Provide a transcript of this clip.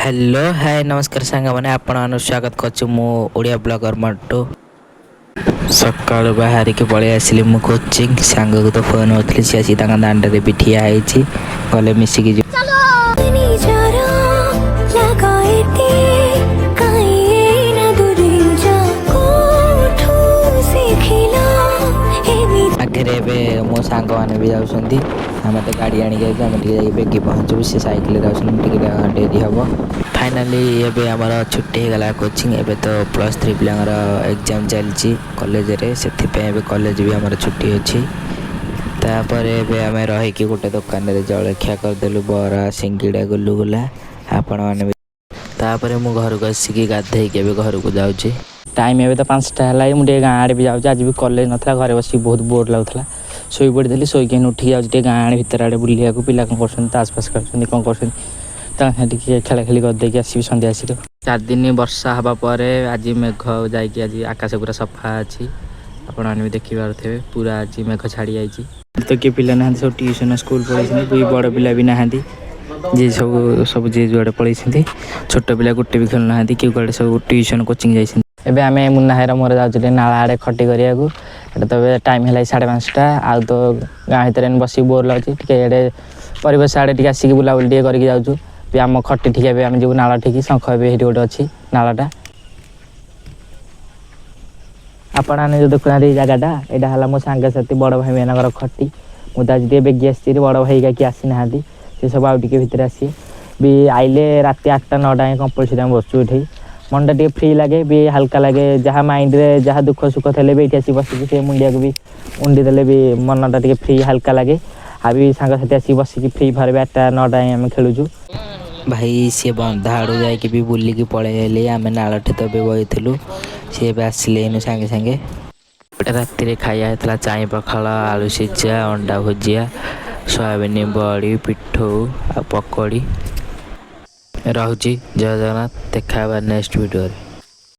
Hello, ହାଏ, ନମସ୍କାର ସାଙ୍ଗମାନେ। ଆପଣମାନଙ୍କୁ ସ୍ୱାଗତ କରୁଛି ମୁଁ ଓଡ଼ିଆ ବ୍ଲଗର ମଣ୍ଟୁ। ସକାଳୁ ବାହାରିକି ପଳେଇ ଆସିଲି ମୁଁ କୋଚିଂ। ସାଙ୍ଗକୁ ତ ଫୋନ୍ କରିଥିଲି, ସେ ଆସିକି ତାଙ୍କ ଦାଣ୍ଡରେ ବି ଠିଆ ହେଇଛି। ଗଲେ ମିଶିକି ଯିବୁ। ନିଜର ଲଗାଏତେ କାଇଁ ନା ଦୂରେଇ ଯା, କୋଉଠୁ ଶିଖିଲ ଏମିତି? ଆଗରେ ଏବେ ମୋ ସାଙ୍ଗମାନେ ବି ଯାଉଛନ୍ତି। ଆମେ ତ ଗାଡ଼ି ଆଣିକି ଯାଇଛୁ, ଆମେ ଟିକେ ଯାଇକି ବେଗି ପହଞ୍ଚିବୁ। ସେ ସାଇକେଲରେ ଯାଉଛନ୍ତି, ଟିକେ ଡେରି ହେବ। ଫାଇନାଲି ଏବେ ଆମର ଛୁଟି ହେଇଗଲା କୋଚିଂ। ଏବେ ତ +3 ପିଲାଙ୍କର ଏକ୍ଜାମ୍ ଚାଲିଛି କଲେଜରେ, ସେଥିପାଇଁ ଏବେ କଲେଜ ବି ଆମର ଛୁଟି ଅଛି। ତାପରେ ଏବେ ଆମେ ରହିକି ଗୋଟେ ଦୋକାନରେ ଜଳଖିଆ କରିଦେଲୁ, ବରା, ସିଙ୍ଗିଡ଼ା, ଗୁଲୁଗୁଲା। ଆପଣମାନେ ବି। ତାପରେ ମୁଁ ଘରକୁ ଆସିକି ଗାଧେଇକି ଏବେ ଘରକୁ ଯାଉଛି। ଟାଇମ୍ ଏବେ ତ 5ଟା ହେଲା। ମୁଁ ଟିକେ ଗାଁ ଆଡ଼େ ବି ଯାଉଛି। ଆଜି ବି କଲେଜ ନଥିଲା, ଘରେ ବସିକି ବହୁତ ବୋର୍ ଲାଗୁଥିଲା, ଶୋଇ ପଡ଼ିଥିଲି। ଶୋଇକି ଏଇନେ ଉଠିକି ଯାଉଛି ଟିକେ ଗାଁ ଆଡ଼େ, ଭିତର ଆଡ଼େ ବୁଲିବାକୁ। ପିଲା କ'ଣ କରୁଛନ୍ତି, ତାସ ଫାସ ଖେଳୁଛନ୍ତି, କ'ଣ କରୁଛନ୍ତି, ତାଙ୍କ ସାଙ୍ଗେ ଟିକେ ଖେଳା ଖେଳି କରିଦେଇକି ଆସିବି ସନ୍ଧ୍ୟା ଆସିକି। 4 ଦିନ ବର୍ଷା ହେବା ପରେ ଆଜି ମେଘ ଯାଇକି ଆଜି ଆକାଶ ପୁରା ସଫା ଅଛି। ଆପଣମାନେ ବି ଦେଖିପାରୁଥିବେ, ପୁରା ଆଜି ମେଘ ଛାଡ଼ି ଯାଇଛି। ତ କିଏ ପିଲା ନାହାନ୍ତି, ସବୁ ଟିଉସନ୍, ସ୍କୁଲ ପଳେଇଛନ୍ତି। ବି ବଡ଼ ପିଲା ବି ନାହାନ୍ତି, ଯିଏ ସବୁ ସବୁ ଯିଏ ଯୁଆଡ଼େ ପଳେଇଛନ୍ତି। ଛୋଟ ପିଲା ଗୋଟେ ବି ଖେଳୁନାହାନ୍ତି, କିଏ କୁଆଡ଼େ ସବୁ ଟିଉସନ୍, କୋଚିଂ ଯାଇଛନ୍ତି। ଏବେ ଆମେ ମୁନ୍ନା ଭାଇର ମୋର ଯାଉଛୁ ଟିକେ ନାଳ ଆଡ଼େ ଖଟି କରିବାକୁ। ଏଟା ତ ଏବେ ଟାଇମ୍ ହେଲା 5:30। ଆଉ ତ ଗାଁ ଭିତରେ ଏଇନେ ବସିକି ବୋର୍ ଲାଗୁଛି, ଟିକେ ଏଡ଼େ ପରିବେଶ ଆଡ଼େ ଟିକେ ଆସିକି ବୁଲାବୁଲି ଟିକେ କରିକି ଯାଉଛୁ ବି। ଆମ ଖଟି ଠିକି ଏବେ ଆମେ ଯିବୁ, ନାଳ ଠିକି। ଶଙ୍ଖ ଏବେ ହେଇଠି ଗୋଟେ ଅଛି ନାଳଟା। ଆପଣମାନେ ଯୋଉ ଦେଖୁନାହାନ୍ତି ଏଇ ଜାଗାଟା, ଏଇଟା ହେଲା ମୋ ସାଙ୍ଗସାଥି ବଡ଼ ଭାଇ ମାନଙ୍କର ଖଟି। ମୁଁ ତ ଆଜି ଟିକେ ବେଗି ଆସିଛି, ବଡ଼ ଭାଇ କିଏ ଆସିନାହାନ୍ତି। ସେ ସବୁ ଆଉ ଟିକେ ଭିତରେ ଆସିବେ। ବି ଆଇଲେ ରାତି 8ଟା 9ଟା ଯାଏଁ କମ୍ପଲସରି ଆମେ ବସୁଛୁ ଏଠି। ମନଟା ଟିକେ ଫ୍ରି ଲାଗେ ବି, ହାଲକା ଲାଗେ। ଯାହା ମାଇଣ୍ଡରେ ଯାହା ଦୁଃଖ ସୁଖ ଥିଲେ ବି ଏଇଠି ଆସି ବସିକି ସେ ମୁଣ୍ଡିଆକୁ ବି ଉଣ୍ଡି ଦେଲେ ବି ମନଟା ଟିକେ ଫ୍ରି, ହାଲକା ଲାଗେ। ଆଉ ବି ସାଙ୍ଗସାଥି ଆସିକି ବସିକି ଫ୍ରି ଫାୟାର ବି 8ଟା 9ଟା ଯାଏଁ ଆମେ ଖେଳୁଛୁ। ଭାଇ ସିଏ ବନ୍ଧ ଆଡ଼ୁ ଯାଇକି ବି ବୁଲିକି ପଳେଇ ଆଇଲେ। ଆମେ ନାଳଠି ତ ଏବେ ବଇଥିଲୁ, ସିଏ ଏବେ ଆସିଲେ ଏଇନୁ ସାଙ୍ଗେ ସାଙ୍ଗେ। ରାତିରେ ଖାଇବା ହେଇଥିଲା ଚାଇଁ ପଖାଳ, ଆଳୁ ସିଝା, ଅଣ୍ଡା ଭୁଜିଆ, ସୋୟାବିନ ବଡ଼ି, ପିଠଉ ଆଉ ପକୋଡ଼ି। ରହୁଛି, ଜୟ ଜଗନ୍ନାଥ। ଦେଖା ହେବା ନେକ୍ସଟ ଭିଡ଼ିଓରେ।